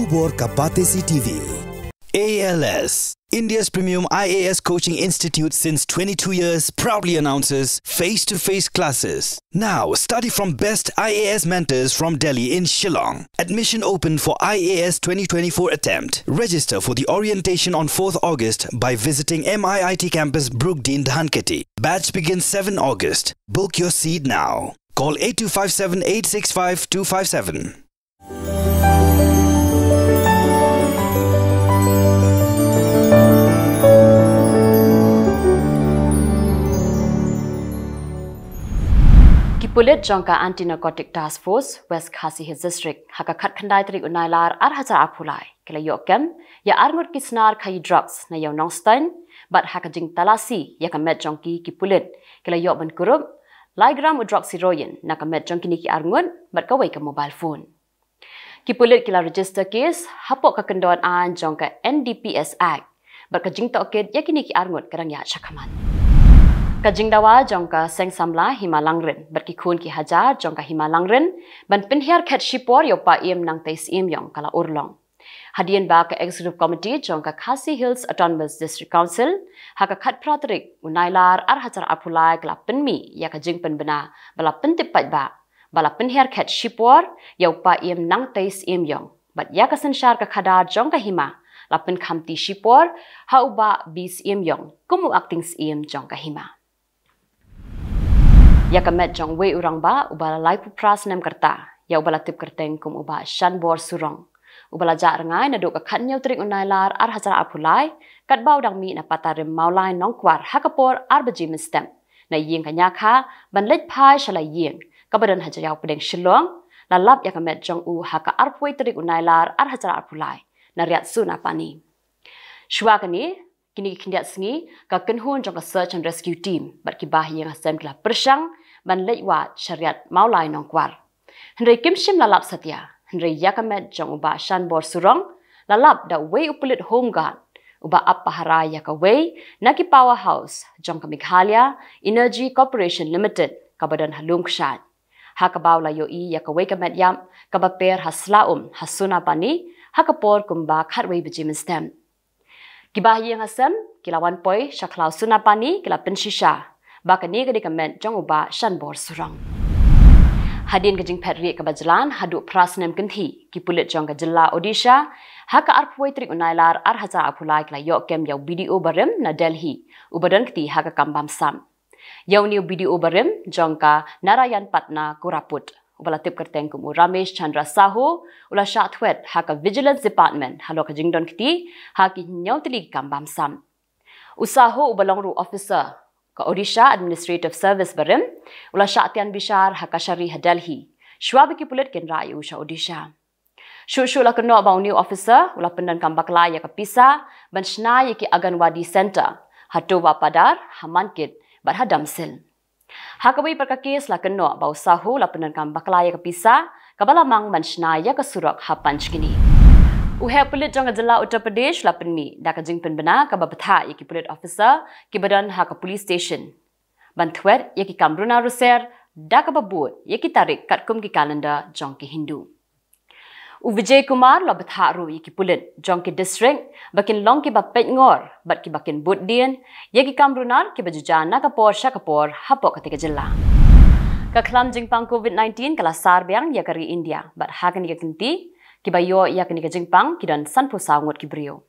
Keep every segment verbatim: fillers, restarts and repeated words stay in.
Khubor ka Batesi T V. A L S, India's premium I A S coaching institute since twenty-two years, proudly announces face-to-face classes. Now, study from best I A S mentors from Delhi in Shillong. Admission open for I A S twenty twenty-four attempt. Register for the orientation on fourth August by visiting M I I T campus, Brookdean, Dhankheti. Batch begins seven August. Book your seat now. Call eight two five seven eight six five two five seven. Ki pulit jong ka Anti Narcotic Task Force West Khasi Hills District ha ka khatkhyndai tarik u Nailar ar hajar arphew lai ki la ïoh kem ïa arngut ki snar khaïi drugs na ïew Nongstoiñ, bad ha ka jingtalasi ïa ka met jong ki, ki pulit ki la ïoh ban kurup lai gram u drugs heroin na ka met jong kine ki arngut bad kawei ka mobile phone. Ki pulit ki la register case hapoh ka kyndon aiñ jong ka N D P S Act, bad ka jingtohkit ïa kine ki arngut ka dang ïaid shakhmat. Ka jingdawa jong ka Seng Samla Hima Langrin bad ki khun ki hajar jong ka Hima Langrin ban pynhiar khet shipor ïa u Paiem Nangtei Syiemïong ka la urlong. Hadien ba ka Executive Committee jong ka Khasi Hills Autonomous District Council ha ka khatphra tarik u Nailar ar hajar arphew lai ka la pynmih ïa ka jingpynbna ba la pyntip paidbah ba la pynhiar khet shipor ïa u Paiem Nangtei Syiemïong, bad ïa ka synshar ka khadar jong ka hima la pynkhamti shipor ha u Bah B Syiemïong kum u acting syiem jong ka hima. Ïa ka met jong uwei u rangbah uba laiphew phra snem ka rta, ïa uba la tip kyrteng kum u Bah Shanbor Surong, uba la jah rngai naduh ka khathynñiew tarik u Nailar ar hajar arphew lai, katba u dang mih na pata rim Mawlai Nongkwar ha ka por ar baje mynstep na ïing ka Ñiakha ban leit phai sha la ïing kaba don ha Jaiaw Pdeng Shillong, la lap ïa ka met jong u ha ka arphew wei tarik u Nailar ar hajar arphew lai na Riat Sunapani. Shuwa kane, kine ki khyndiat sngi, ka kynhun jong ka Search and Rescue Team bad ki bahaïing hasem ki la pyrshang ban leit wad sha Riat Mawlai Nongkwar. Hynrei kim shym la lap satia, hynrei ïa ka met jong u Bah Shanbor Surong la lap da uwei u pulit Home Guard uba ap pahara ïa kawei na ki powerhouse jong ka Meghalaya Energy Corporation Limited kaba don ha Lumkshad, ha kaba u la ïohi ïa kawei ka met ïap kaba per ha Sla Um ha Sunapani ha ka por kumba khatwei baje mynstep. Ki bahaïing hasem ki la wan poi sha khlaw Sunapani, ki la pynshisha ba kane ka dei ka met jong u Bah Shanbor Surong. Hadien ka jingphet rieh kaba jlan haduh phra snem kynthih, ki pulit jong ka jylla Odisha ha ka arphew wei tarik u Nailar ar hajar arphew lai ki la ïoh kem ïa u B D O barim na Delhi uba don kti ha ka kam bamsap. Ïa une u B D O barim jong ka Narayanpatna Koraput, uba la tip kyrteng kum u Ramesh Chandra Sahu, u la shah thwet ha ka Vigilance Department halor ka jingdon kti ha ki hynñiew tylli ki kam bamsap. U Sahu uba long ruh officer ka Odisha Administrative Service barim, u la shah tian bishar ha kashari ha Delhi shuwa ba ki pulit kin rah ïa u sha Odisha. Shuh shuh la kynnoh ba une u officer u la pyndonkam bakla ïa ka pisa ban shna ïa ki Anganwadi Centre ha Towa Padar, ha Mankit bad ha Damsil. Ha kawei pat ka kes la kynnoh ba u Sahu la pyndonkam bakla ïa ka pisa kaba la mang ban shna ïa ka surok ha Panchgini. U heh pulit jong ka jylla Uttar Pradesh u la pynmih da ka jingpynbna kaba bthah ïa ki pulit officer kiba don ha ka police station ban thwet ïa ki kam runar ruser da kaba bud ïa ki tarik katkum ki calendar jong ki Hindu. U Vijay Kumar u la bthah ruh ïa ki pulit jong ki district ba kin long kiba peitngor bad kiba kin bud dien ïa ki kam runar kiba ju jia na ka por sha ka por hapoh katei ka jylla. Ka khlam jingpang covid nineteen ka la sar biang ïa ka ri India, bad ha kane ka kynti kiba ïoh ïa kane ka jingpang ki don sanphew saw ngut ki briew.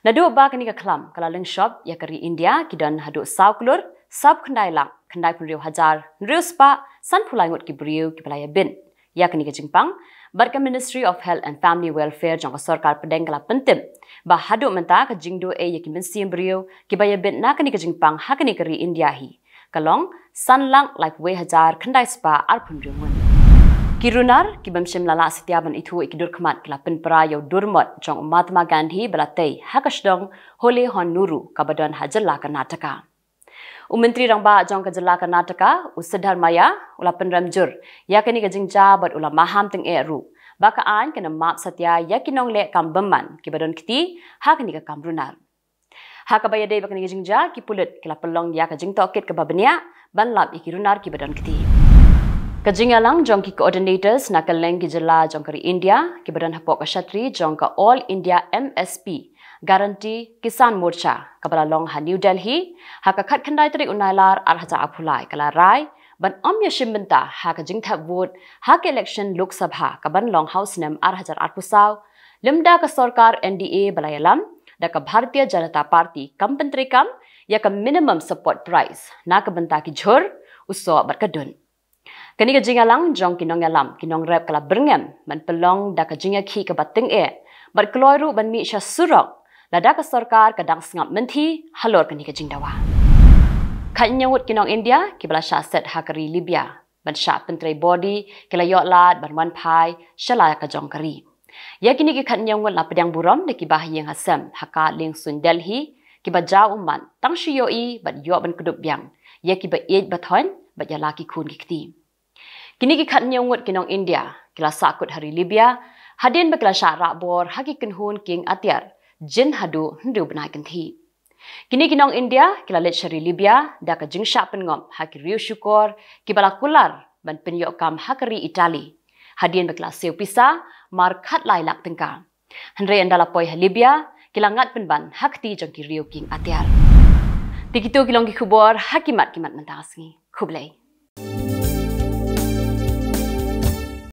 Naduh ba kane ka khlam ka la lyngshop ïa ka ri India, ki don haduh saw klur sawphew khyndai lak khyndaiphew hynriew hajar hynriew spah sanphew lai ngut ki briew kiba la ïabit ïa kane ka jingpang, bad ka Ministry of Health and Family Welfare jong ka sorkar pdeng ka la pyntip ba haduh mynta ka jingduh ei ïa ki mynsiem briew kiba ïabit na kane ka jingpang ha kane ka ri India hi ka long san lak laiphew wei hajar khyndai spah arphew hynriew ngut. Ki runar ki bym shym la lah satia ban ithuh ïa ki dur khmat ki la pynpra ïa u dur mot jong u Mahatma Gandhi ba la tei ha ka shnong Hole Honnoor kaba don ha jylla Karnataka. U Myntri Rangbah jong ka jylla Karnataka, u Siddaramaiah, u la pynrem jur ïa kane ka jingjia bad u la maham tyngeh ruh ba ka aiñ kan ym map satia ïa ki nongleh kam bymman kiba don kti ha kane ka kam runar. Ha kaba ïadei bad kane ka jingjia, ki pulit ki la pynlong ïa ka jingtohkit kaba bniah ban lap ïa ki runar kiba don kti. Ka jingïalang jong ki coordinators na kylleng ki jylla jong ka ri India, kiba don hapoh ka shatri jong ka All India M S P Guarantee Kisan Morcha, kaba la long ha New Delhi ha ka khatkhyndai tarik u Nailar ar hajar arphew lai, ka la rai ban ym ïashim bynta ha ka jingthep vote ha ka election Lok Sabha kaban long ha u snem ar hajar arphew saw, lymda ka sorkar N D A ba la ïalam da ka Bharatiya Janata Party kam pyntreikam ïa ka minimum support price na ka bynta ki jhur, u soh bad ka dud. Kane ka jingïalang jong ki nongïalam, ki nongrep, ka la byrngem ban pynlong da ka jingïakhih kaba tyngeh bad kloi ruh ban mih sha surok lada ka sorkar ka dang sngap mynthi halor kane ka jingdawa. Khathynñiew ngut ki nong India kiba la shah set ha ka ri Libya ban shah pyntrei body ki la ïoh lad ban wan phai sha la ka jong ka ri. Ïa kine ki khathynñiew ngut la pdiang burom da ki bahaïing hasem ha ka lieng suiñ Delhi, kiba jaw ummat tang shu ïohi bad ïoh ban kdup biang ïa kiba ïeit bathoiñ bad ïa la ki khun ki kti. Kine ki khathynñiew ngut ki nong India ki la sahkut ha ri Libya hadien ba ki la shah rah bor ha ki kynhun kieng atiar jin haduh hynriew bnai kynthih. Kine ki nong India ki la leit sha ri Libya da ka jingshah pynngop ha ki riew shukor kiba la kular ban pynïoh kam ha ka ri Italy, hadien ba ki la siew pisa mar khatlai lak tyngka. Hynrei ynda la poi ha Libya, ki la ngat pynban ha kti jong ki riew kieng atiar. Te kito ki long ki khubor ha ki mat ki mat mynta ka sngi. Khublei.